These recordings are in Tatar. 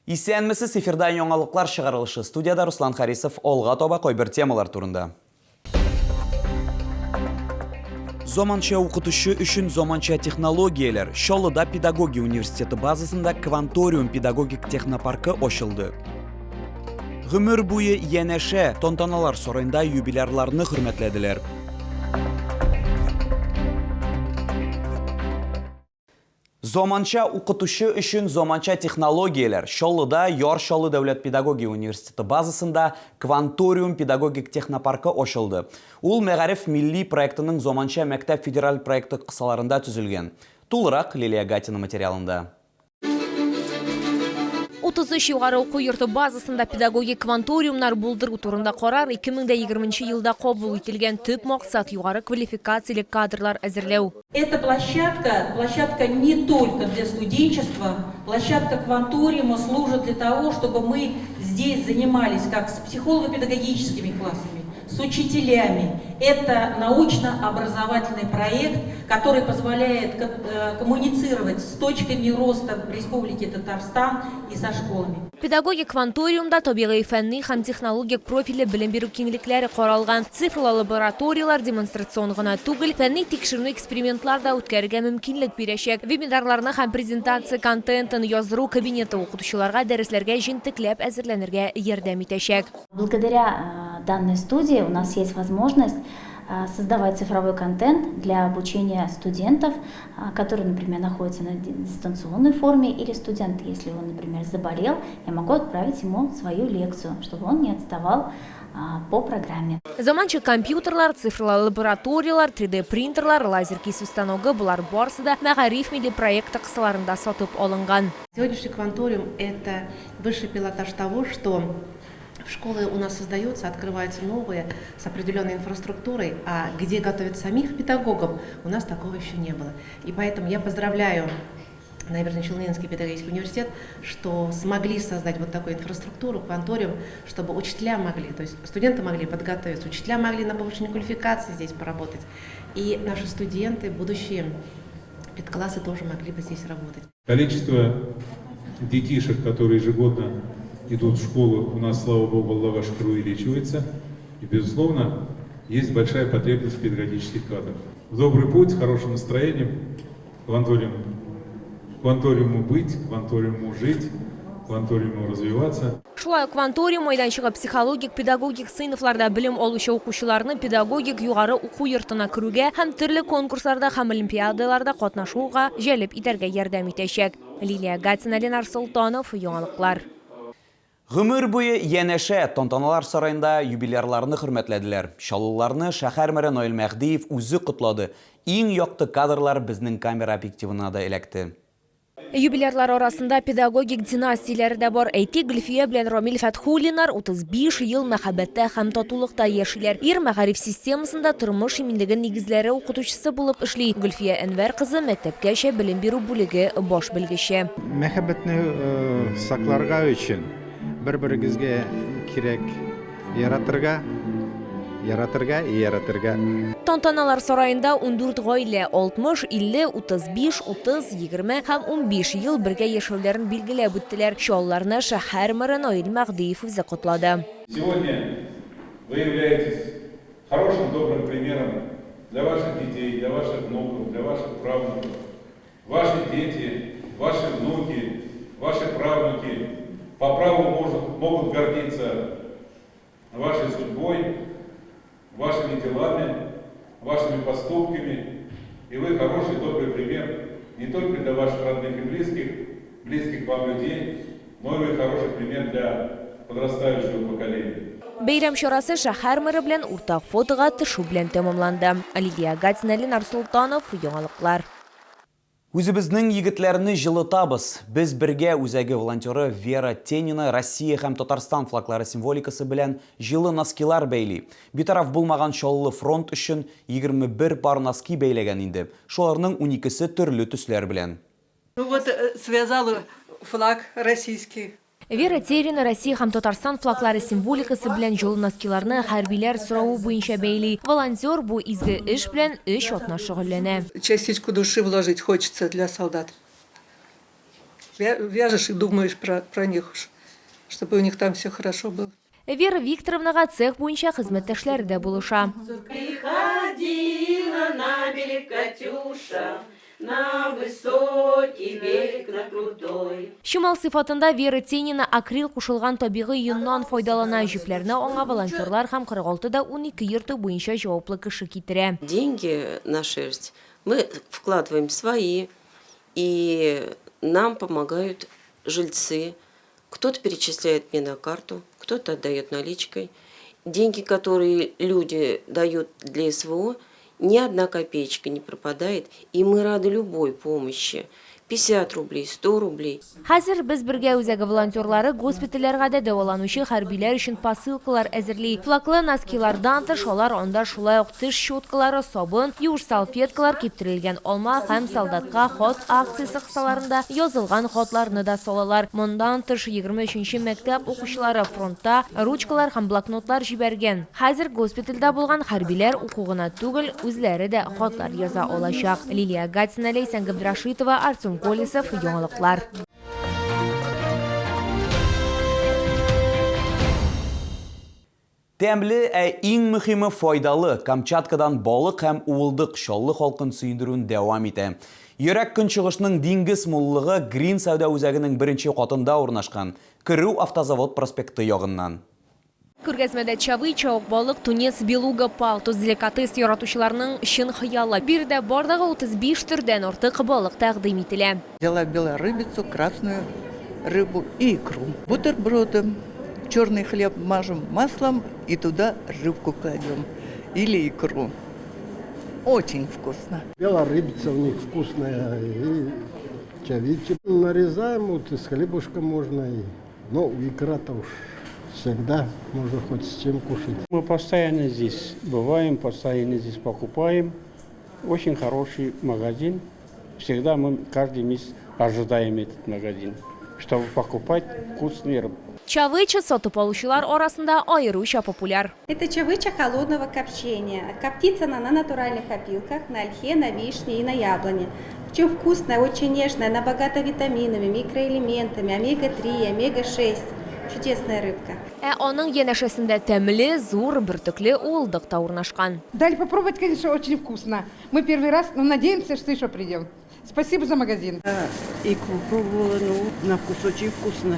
Исәнмесез, эфирда яңалыклар чыгарылышы. Студиядә Руслан Харисов. Алга таба кайбер темалар турында. Заманча укытучы өчен заманча технологияләр. Чаллыда педагогия университеты базасында Кванториум педагогик технопаркы ачылды. Гомер буе янәшә тантаналар сараенда юбилярларны хөрмәтләделәр. Заманча укытучы өчен заманча технологияләр. Чаллыда Яр Чаллы дәүләт педагогия университеты базасында Кванториум педагогик технопаркы ачылды. Ул Мәгариф милли проектының Заманча мәктәп федераль проекты кысаларында төзелгән. Тулырак Лилия Гатина материалында. 33 югары уку йорты базасында педагогик кванториумнар булдыру турында карар 2020 нче елда кабул ителгән. Төп максат, югары квалификацияле кадрлар әзерләү. Эта площадка, площадка не только для студенчества, площадка Кванториума служит для того, чтобы мы здесь занимались как с психолого-педагогическими классами, с учителями. Это научно-образовательный проект, который позволяет э, коммуницировать с точками роста в Республике Татарстан и со школами. Педагогик кванториумда табигый-фәнни һәм технологик профильле белем бирү киңлекләре каралган. Цифрлы лабораторияләр демонстрацион гына түгел, фәнни-тикшеренү экспериментлар да үткәрергә мөмкинлек бирәчәк. Вебинарларны һәм презентация контентын яздыру кабинеты укытучыларга дәресләргә җентекләп әзерләнергә ярдәм итәчәк. Благодаря данной студии у нас есть возможность создавать цифровой контент для обучения студентов, которые, например, находятся на дистанционной форме, или студент, если он, например, заболел, я могу отправить ему свою лекцию, чтобы он не отставал по программе. Заманча компьютерлар, цифрлы лабораторияләр, 3D принтерлар, лазер кисү станогы, болар барысы да Мәгариф милли проекты кысаларында сатып алынган. Сегодняшний кванториум – это высший пилотаж того, что школы у нас создаются, открываются новые с определенной инфраструктурой, а где готовят самих педагогов, у нас такого еще не было. И поэтому я поздравляю Набережно-Челнинский педагогический университет, что смогли создать вот такую инфраструктуру, кванториум, чтобы учителя могли, то есть студенты могли подготовиться, учителя могли на повышение квалификации здесь поработать. И наши студенты, будущие педклассы тоже могли бы здесь работать. Количество детишек, которые ежегодно идут в школу, у нас, слава богу, Аллаха шөкер, увеличивается. И, безусловно, есть большая потребность в педагогических кадрах. В добрый путь, с хорошим настроением, кванториум, кванториуму быть, кванториуму жить, кванториуму развиваться. Шулай ук Кванториум мәйданчыгы психологик, педагогик сыйныфларда белем алучы укучыларны педагогик югары уку йортына керүгә һәм төрле конкурсларда һәм олимпиадаларда катнашуга җәлеп итәргә ярдәм итәчәк. Лилия Гатина, Ленар Солтанов, Яңалыклар. Гомер буе янәшә Тантаналар сараенда юбилярларны хөрмәтләделәр. Чаллыларны шәһәр мэры Наил Мәһдиев үзе котлады. Иң якты кадрлар безнең камера объективына да эләкте. Юбилярлар арасында педагогик династияләре дә бар. Әйтик, Гөлфия белән Рамил Фәтхуллиннар 35 ел мәхәббәттә һәм татулыкта яшиләр. Ир мәгариф системасында тормыш иминлеге нигезләре укытучысы булып эшли. Гөлфия Әнвәр кызы мәктәпкәчә белем бирү бүлеге баш белгече. Мәхәббәтне сакларга өчен бер-берегезгә кирәк Яратырга, яратырга и яратырга. Тантаналар сараенда 14 гаилә 60, 50, 35, 30, 20 һәм 15 ел бергә яшәүләрен билгеләп үттеләр. Чалларны шәһәр мэры Наил Мәһдиев үзе котлады. Сегодня вы являетесь хорошим, добрым примером для ваших детей, для ваших внуков, для ваших правнуков. Ваши дети, ваши внуки, ваши правнуки по праву может, могут гордиться вашей судьбой, вашими делами, вашими поступками. И вы хороший, добрый пример не только для ваших родных и близких, близких вам людей, но и вы хороший пример для подрастающего поколения. Бәйрәм чарасы шәһәр мэры белән уртак фотога төшү белән тәмамланды. Лилия Гатина, Ленар Солтанов, Яңалыклар. Үзебезнең егетләрне җылытабыз! Без бергә үзәге волонтеры Вера Тенина Россия һәм Татарстан флаглары символикасы белән җылы носкилар бәйли. Битараф булмаган Чаллы фронт өчен 21 пар носки бәйләгән инде. Шуларның уникесе төрле төсләр белән. Ну вот связала флаг российский. Вера Терина Россия һәм Татарстан флаглары символикасы белән җылы носкиларны хәрбиләр соравы буенча бәйли. Волонтер бу изге эш белән өч атна шөгыльләнә. Частичку души вложить хочется для солдат. Вяжешь и думаешь про них, чтобы у них там все хорошо было. Вера Викторовнага цех буенча хезмәттәшләре дә булыша. Приходила на берег Катюша, на высокий берег, на крутой. Чимал сыйфатында Вера Тенина акрил кушылган табигый йоннан файдалана. Җепләрне аңа волонтерлар һәм 46 да 12 йорты буенча җаваплы кеше китерә. Деньги на шерсть мы вкладываем свои, и нам помогают жильцы. Кто-то перечисляет мне на карту, кто-то отдает наличкой. Деньги, которые люди дают для СВО, ни одна копеечка не пропадает, и мы рады любой помощи. 50 рублей, 100 рублей. Хәзер Без бергә үзәге волонтерлары госпитальләргә дә дәваланучы хәрбиләр өчен посылкалар әзерли. Флаглы носкилардан тыш, алар анда шулай ук теш щеткалары, сабын, юеш салфеткалар, киптерелгән алма һәм солдатка хат акциясе кысаларында язылган хатларны да салалар. Моннан тыш, 23 нче мәктәп укучылары фронтта ручкалар һәм блокнотлар җибәргән. Хәзер госпитальдә булган хәрбиләр уку гына түгел, үзләре дә хатлар яза алачак. Лилия Гатина, Ләйсән Габдрашитова, Артем Колесов, Яңалыклар. Тәмле, ә иң мөхиме файдалы Камчаткадан балык һәм уылдык Чаллы халкын сөендерүен дәвам итә. Ерак Көнчыгышның диңгез муллыгы Грин сәүдә үзәгенең беренче катында урнашкан. Керү Автозавод проспекты ягыннан. Күргәзмәдә чавыча, ак балык, тунец, белуга, палтус, деликатес яратучыларның чын хыялы. Биредә барлыгы 35 төрдән артык балык тәкъдим ителә. Взяла белорыбицу, красную рыбу и икру. Бутерброды, черный хлеб мажем маслом и туда рыбку кладем или икру. Очень вкусно. Белорыбица у них вкусная и чавичи. Нарезаем, вот и с хлебушком можно, и, ну, икра-то уж всегда можно хоть с чем кушать. Мы постоянно здесь бываем, постоянно здесь покупаем. Очень хороший магазин. Всегда мы каждый месяц ожидаем этот магазин, чтобы покупать вкусный рыбу. Чавыча сатып алучылар арасында аеруча популяр. Это чавыча холодного копчения. Коптится она на натуральных опилках, на ольхе, на вишне и на яблоне. Причем вкусная, очень нежная, она богата витаминами, микроэлементами, омега-3, омега-6. Чудесная рыбка. Ә аның янәшәсендә тәмле, зур, бөртекле уылдык та урнашкан. Дали попробовать, конечно, очень вкусно. Мы первый раз, но надеемся, что еще придем. Спасибо за магазин. Икру пробовала, ну, на вкус очень вкусно.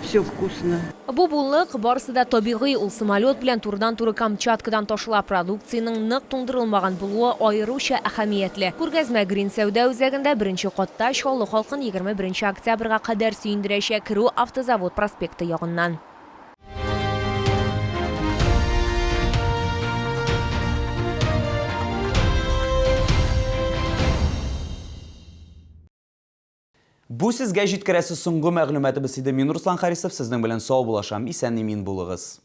Все вкусно. Бу буллык барысы да табигый, ул самолет белән турыдан-туры Камчаткадан ташыла. Продукциянең нык туңдырылмаган булуы аеруча әһәмиятле. Күргәзмә Грин сәүдә үзәгендә беренче катта Чаллы халкын 21 октябрьгә кадәр сөендерәчәк. Керү Автозавод проспекты ягыннан. Бу сезгә җиткерәсе соңгы мәгълүматыбыз иде. Мин Руслан Харисов сезнең белән саубуллашам. Исән-имин булыгыз.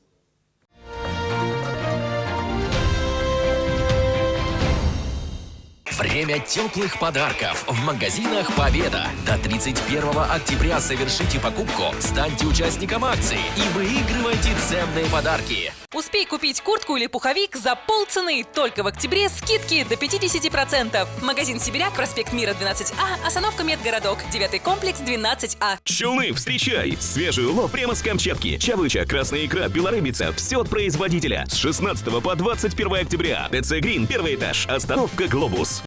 Время теплых подарков в магазинах «Победа». До 31 октября совершите покупку, станьте участником акции и выигрывайте ценные подарки. Успей купить куртку или пуховик за полцены. Только в октябре скидки до 50%. Магазин «Сибиряк», проспект Мира, 12А, остановка Медгородок, 9 комплекс, 12А. Челны, встречай! Свежий улов прямо с Камчатки. Чавыча, красная икра, белорыбица. Все от производителя. С 16 по 21 октября. ТЦ «Грин», первый этаж. Остановка «Глобус».